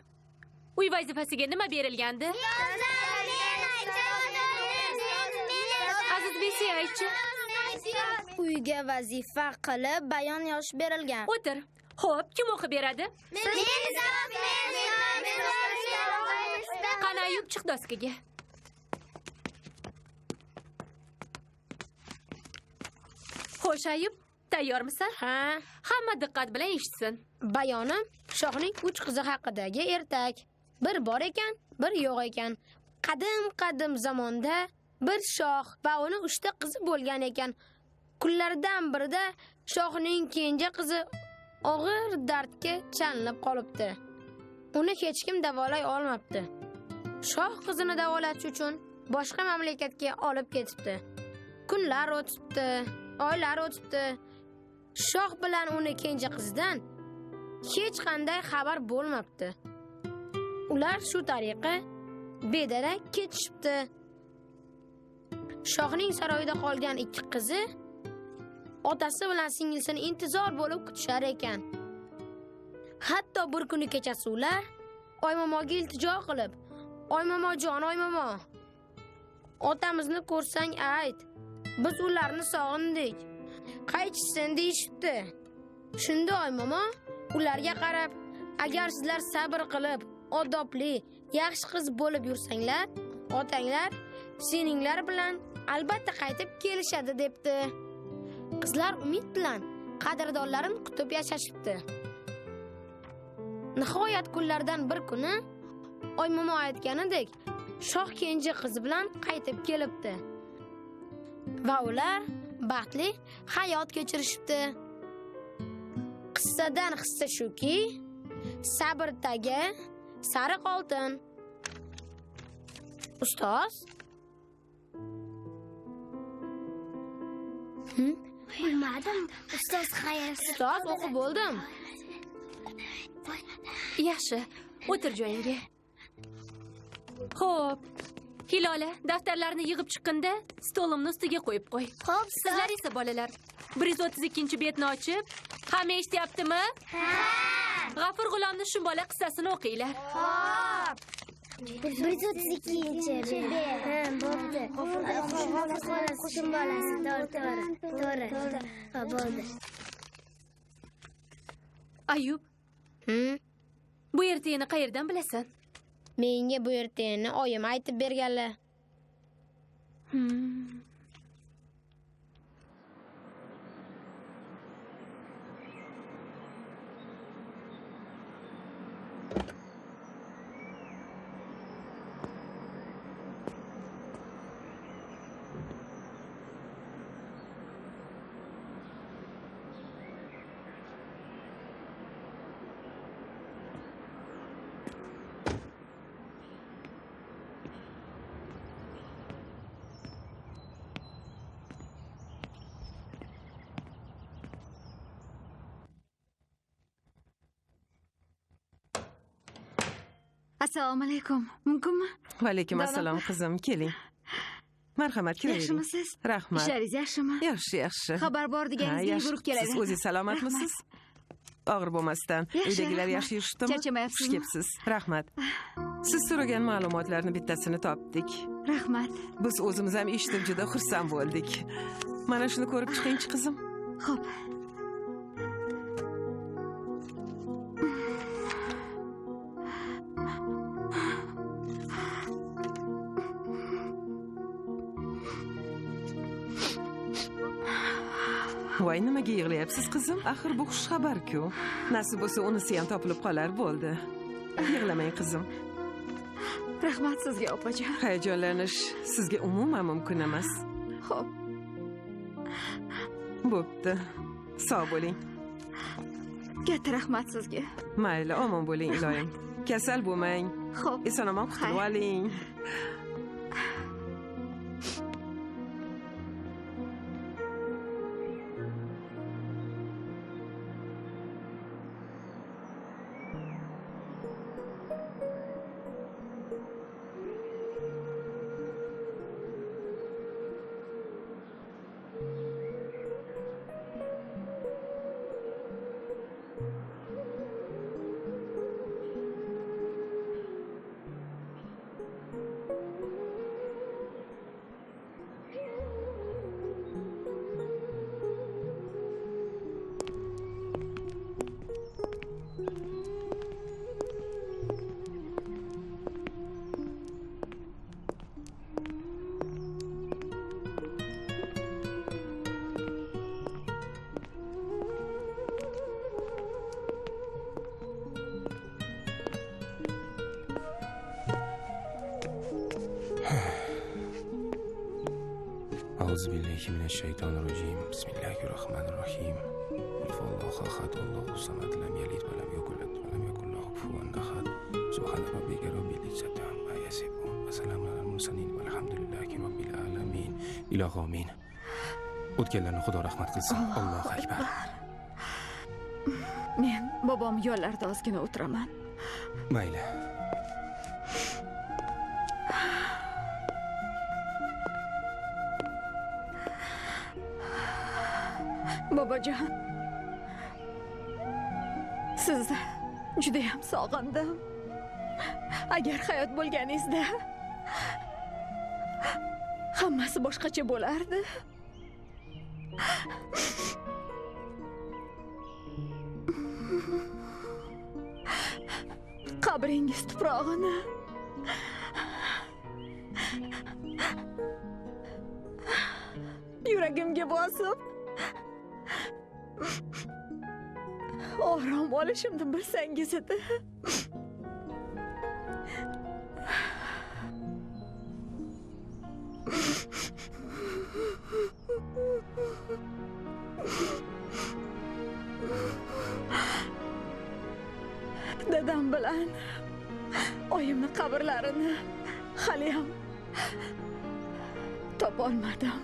uy vazifasiga nima berilgandi? Aziz Besi aytchi.
Uyga vazifa qilib bayon yozib berilgan.
O'tir. Xo'p, kim o'qib beradi? Qani Ayub, chiq doskaga. Xo'sh Ayub, tayyormisan?
Ha.
Hamma diqqat bilan eshitsin.
Bayonim shohning 3 qizi haqidagi ertak. Bir bor ekan, bir yo'q ekan. Qadim-qadim zamonda bir shoh va uni 3 ta qizi bo'lgan ekan. Kunlardan birida shohning kenja qizi og'ir dardga chalinib qolibdi. Uni hech kim davolay olmabdi. Shoh qizini davolatish uchun boshqa mamlakatga olib ketibdi. Kunlar o'tibdi, oylar o'tibdi. Shoh bilan uni kenja qizidan hech qanday xabar bo'lmabdi. Ular shu tariqa bedarak ketishibdi. Shohning saroyida qolgan 2 qizi otasi bilan singlisini intizor bo'lib kutishar ekan. Hatto bir kuni kechasi ular oymomoga iltijo qilib, "Oymomojon, oymomo, otamizni ko'rsang ayt, biz ularni sog'indik, qaytishsin" deyishibdi. Shunda oymomo ularga qarab, "Agar sizlar sabr qilib, odobli, yaxshi qiz bo'lib yursanglar, otanglar seninglar bilan albatta qaytib kelishadi" debdi. Qizlar umid bilan qadrdonlarini kutib yashashibdi. Nihoyat kunlardan bir kuni oymomo aytganidek shoh kenja qizi bilan qaytib kelibdi va ular baxtli hayot kechirishibdi. Qissadan hissa shuki, sabr tagi sariq oltin. Ustoz?
Bilmadim. Ustoz xayr.
Ustoz, o'qib bo'ldim.
Yaxshi, o'tir joyingga. Xo'p, Hilola, daftarlarni yig'ib chiqqanda stolimni ustiga qo'yib qo'y.
Xo'p,
sizlar esa bolalar 132 betni ochib, hamma eshityaptimi?
Ha.
G'afur G'ulomni Shumbola qissasini o'qinglar.
Xo'p. 132 bet. Ha, bo'pti. Shumbolasi, to'g'ri, to'g'ri. To'g'ri. Ha, bo'ldi.
Ayub. Bu ertakni qayerdan bilasan?
Menga bu ertakni oyim aytib berganlar.
Assalomu alaykum. Mumkinmi?
Va alaykum assalom qizim, keling. Marhamat, kiravering.
Yaxshimisiz?
Rahmat.
Ishlaringiz yaxshimi?
Yaxshi, yaxshi.
Xabar bor deganingizga yugurib kelaverdim.
Siz o'zingiz salomatmisiz? Og'ir bo'lmasdan. Uydagilar yaxshi yurishibdimi?
Charchamayapsizmi?
Xush kelibsiz. Rahmat. Siz so'ragan ma'lumotlarni bittasini topdik.
Rahmat.
Biz o'zimiz ham eshitib juda xursand bo'ldik. Mana shuni ko'rib chiqingchi qizim.
Xo'p.
Voy, nimaga yig'layapsiz qizim? Axir bu xush xabar-ku. Nasib bo'lsa unisi ham topilib qolar, bo'ldi. Yig'lamang qizim.
Rahmat sizga, opajon.
Hayajonlanish sizga umuman mumkin emas.
Xo'p.
Bo'pti. Sog' bo'ling.
Katta rahmat sizga.
Mayli, omon bo'ling iloyim. Kasal bo'lmang.
Xo'p.
Eson-omon qutulib oling.
أعوذ بالله من الشيطان الرجيم بسم الله الرحمن الرحيم قل هو الله أحد الله الصمد لم يلد ولم يولد ولم يكن له كفوا أحد سبحان ربك رب العزة عما يصفون وسلام على المرسلين والحمد لله رب العالمين إلى آمين. O'tganlarni Xudo rahmat qilsin. Allohu akbar.
Men bobom yo'llarida ozgina o'tiraman.
Mayli.
Bobojon, sizni judayam sog'indim. Agar hayot bo'lganingizda hammasi boshqacha bo'lardi. Qabringiz tuprog'ini yuragimga bosib orom olishimni bilsangiz edi. Dadam bilan oyimni qabrlarini haliyam topolmadim.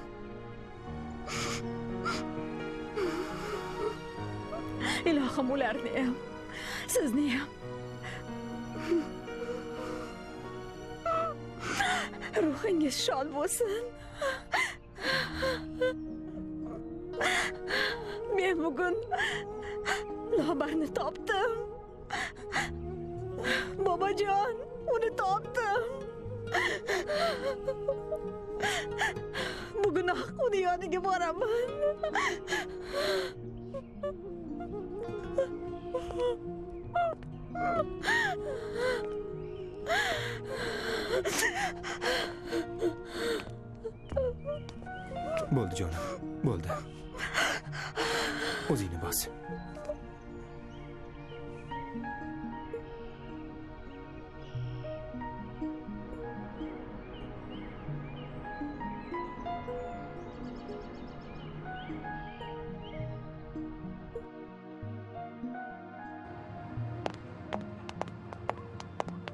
Ilohim ularni ham, sizni ham ruhingiz shod bo'lsin. Men bugun Lobarni topdim. Bobojon, uni topdim. Bugunoq uni yoniga boraman.
Bo'ldi jonim, bo'ldi. O'zingni bos.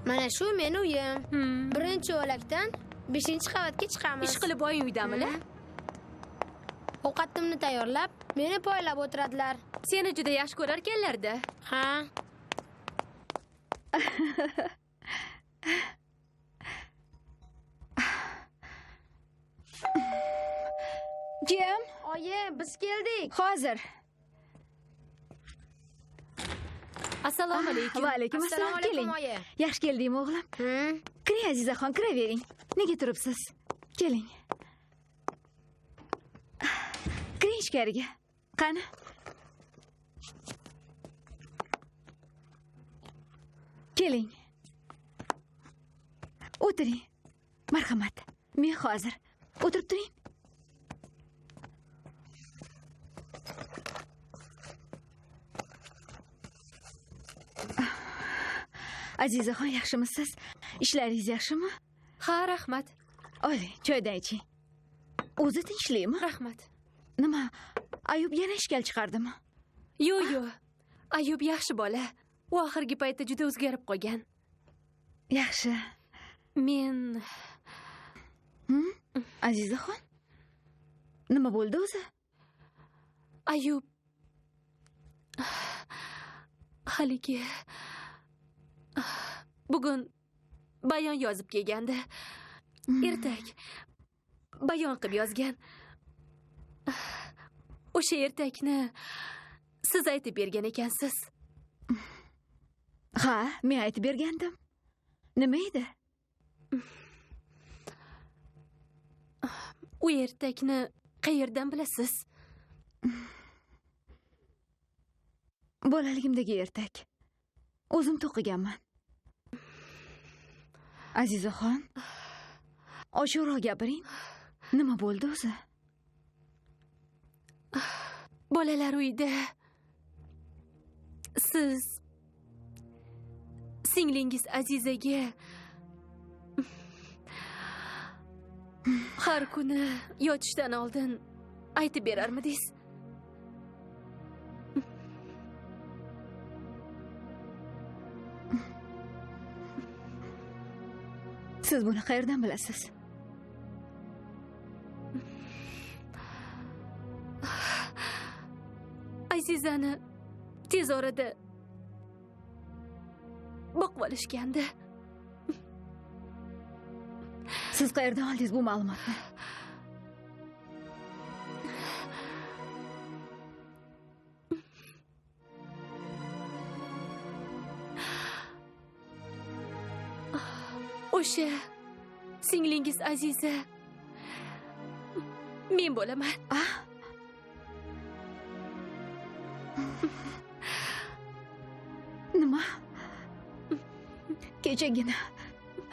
Mana shu meni uyim. Birinchi yo'lakdan 5-qavatga chiqamiz.
Ish qilib oying uydamilar?
Ovqatimni tayyorlab, meni poylab o'tiradilar.
Seni juda yaxshi ko'rar ekanlar-da.
Ha.
Kim?
Oyi, biz keldik.
Hozir.
Assalomu alaykum.
Va alaykum assalom. Keling. Yaxshi keldingmi, o'g'lim? Kiring Azizaxon, kiravering. Nega turibsiz? Keling. Kiring ichkariga. Qani? Keling. O'tiring. Marhamat. Men hozir. O'tirib turing. Azizaxon, yaxshimisiz? Ishlaringiz yaxshimi?
Ha, rahmat.
Oling, choydan iching. O'zi tinchlikmi?
Rahmat.
Nima, Ayub yana ishkal chiqardimi?
Yo'q, yo'q. Ayub yaxshi bola. U oxirgi paytda juda o'zgarib qolgan.
Yaxshi.
Men
Azizaxon? Nima bo'ldi o'zi?
Ayub haligi bugun bayon yozib kelgandi. Ertak bayon qilib yozgan. O'sha ertakni siz aytib bergan ekansiz.
Ha, men aytib bergandim. Nima edi?
U ertakni qayerdan bilasiz?
Bolaligimdagi ertak. O'zim to'qiganman. Azizaxon, ochiqroq gapiring. Nima bo'ldi o'zi?
Bolalar uyida siz singlingiz Azizaga har kuni yotishdan oldin aytib berarmidingiz?
Siz buni qayerdan bilasiz?
Azizani tez orada boqib olishgandi.
Siz qayerdan oldingiz bu ma'lumotni?
O'sha singlingiz Aziza men bo'laman.
Nima? Kechagina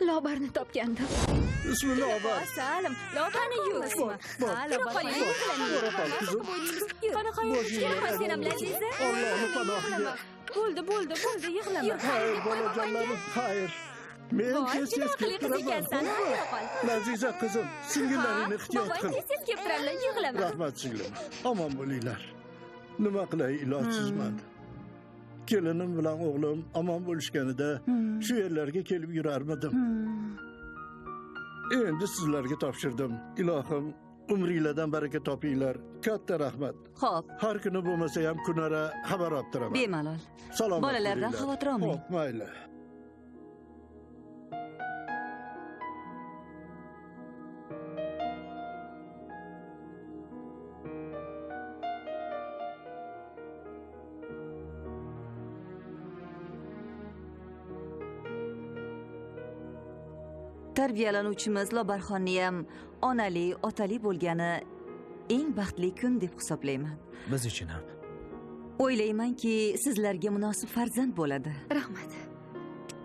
Lobarni topgandim.
Ismi Lobar.
Salim, Lobarni yo'qmi?
Qanaqa yig'lama sen ham Laziza?
Allohning panohiga.
Bo'ldi, bo'ldi, bo'ldi, yig'lama.
Xayr, bolajonlarim, xayr. Men tez-tez kelib turaman. Laziza qizim, singillaringni ehtiyot qil.
Tez-tez kelib turadilar, yig'lama.
Rahmat singlim. Omon bo'linglar. Nima qilay, ilojsizman. Kelinim bilan o'g'lim omon bo'lishganida shu yerlarga kelib yurarmidim. Endi sizlarga topshirdim. Ilohim, umringlardan baraka topinglar. Katta rahmat.
Xo'p.
Har kuni bo'lmasa ham kunora xabar olib turaman.
Bemalol.
Salomat.
Bolalardan xavotir olmang.
Xo'p, mayli.
Tarbiyalanuvchimiz Lobarxonni ham onali, otali bo'lgani eng baxtli kun deb hisoblayman.
Biz uchun ham.
O'ylaymanki, sizlarga munosib farzand bo'ladi.
Rahmat.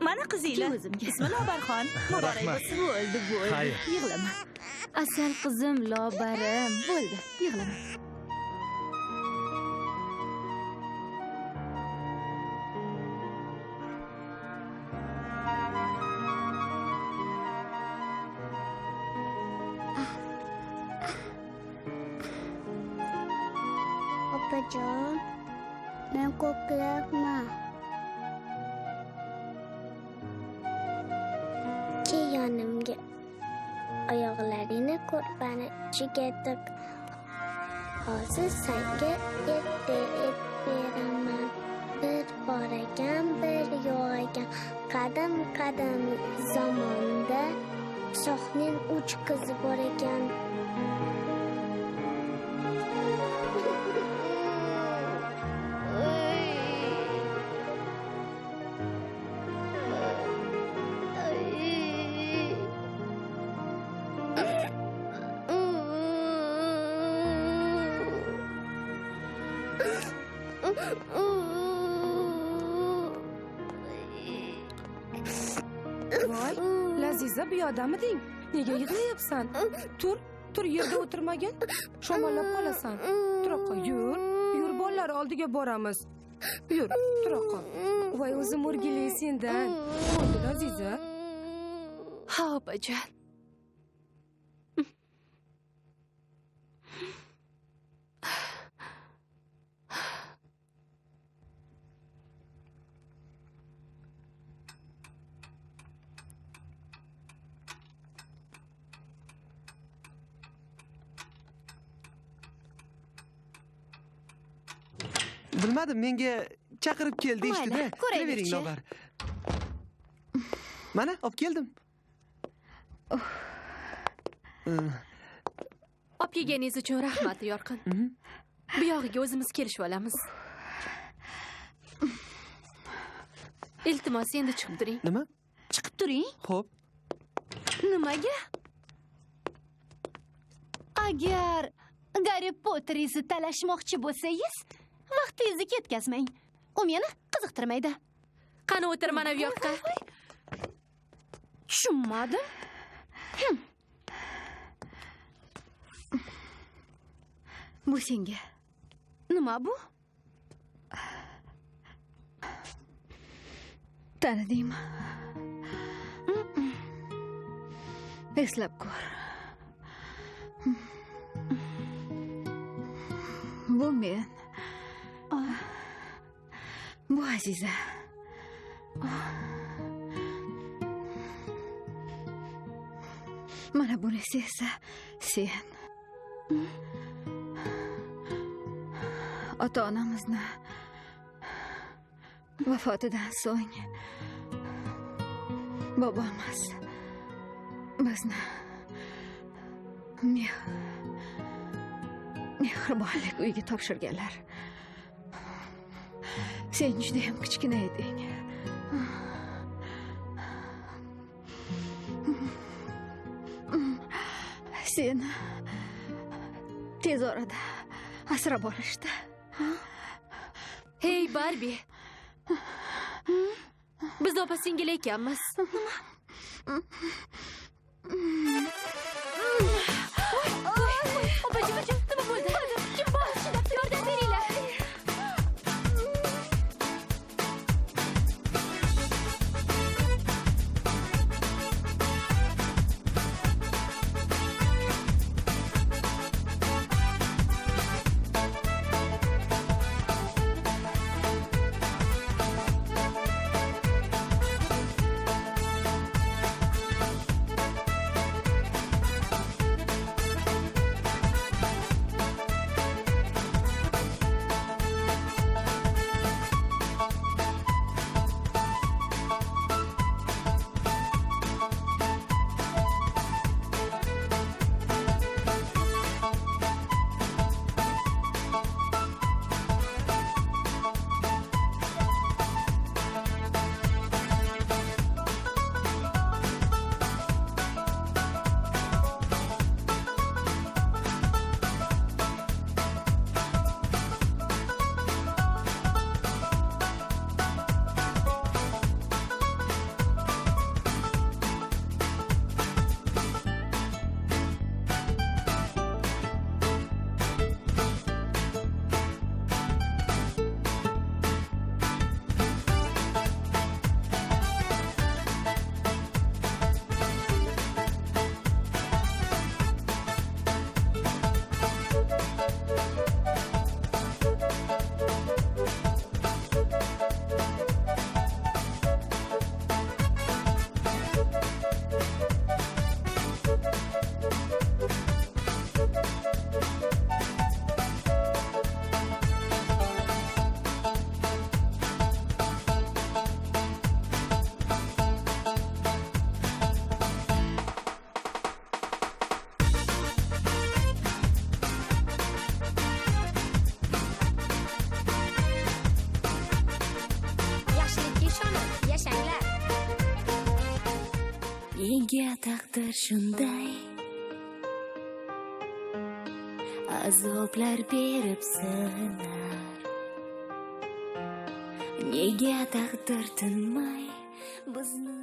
Mana qizinglar. Ismi Lobarxon. Muborak bo'lsin.
Bo'ldi, bo'ldi. Yig'lama. Asal qizim Lobarim. Bo'ldi, yig'lama.
Opajon, men qo'rqyapman. Kel yonimga. Oyoqlaringni ko'rpani ichiga tiq. Hozir senga ertak aytib beraman. Bir bor ekan, bir yo'q ekan. Qadim-qadim zamonda shohning 3 qizi bor ekan.
Voy, Laziza, bu yoqdamiding? Nega yig'layapsan? Tur, tur, yerda o'tirmagin. Shamollab qolasan. Tura qol, yur. Yur, bolalar oldiga boramiz. Yur, tura qol. Voy, o'zim o'rgilay sendan. Bo'ldi, Laziza.
Ha, opajon.
Bilmadim, menga chaqirib kel deyishdida.
Mayli, ko'raylikchi.
Kiravering, Lobar. Mana, olib keldim.
Olib kelganingiz uchun rahmat, Yorqin. Bu yog'iga o'zimiz kelishib olamiz. Iltimos, endi chiqib turing.
Nima?
Chiqib turing.
Xo'p.
Nimaga? Agar Garri Potteringizni talashmoqchi bo'lsangiz, vaqtingizni ketkazmang. U meni qiziqtirmaydi.
Qani o'tir mana bu yoqqa.
Tushunmadim.
Bu senga.
Nima bu?
Tanidingmi? Eslab ko'r. Bu men. Bu Aziza. Mana bunisi esa sen. Ota-onamizni vafotidan so'ng bobomiz bizni mehribonlik uyiga topshirganlar. Sen juda ham kichkina eding. Seni tez orada asrab olishdi.
Hey Barbie. Biz opa singil ekanmiz.
Nima?
Opajon, nima bo'ldi? Kim bor? Yordam beringlar.
Nega taqdir shunday azoblar berib sinar? Nega taqdir tinmay bizni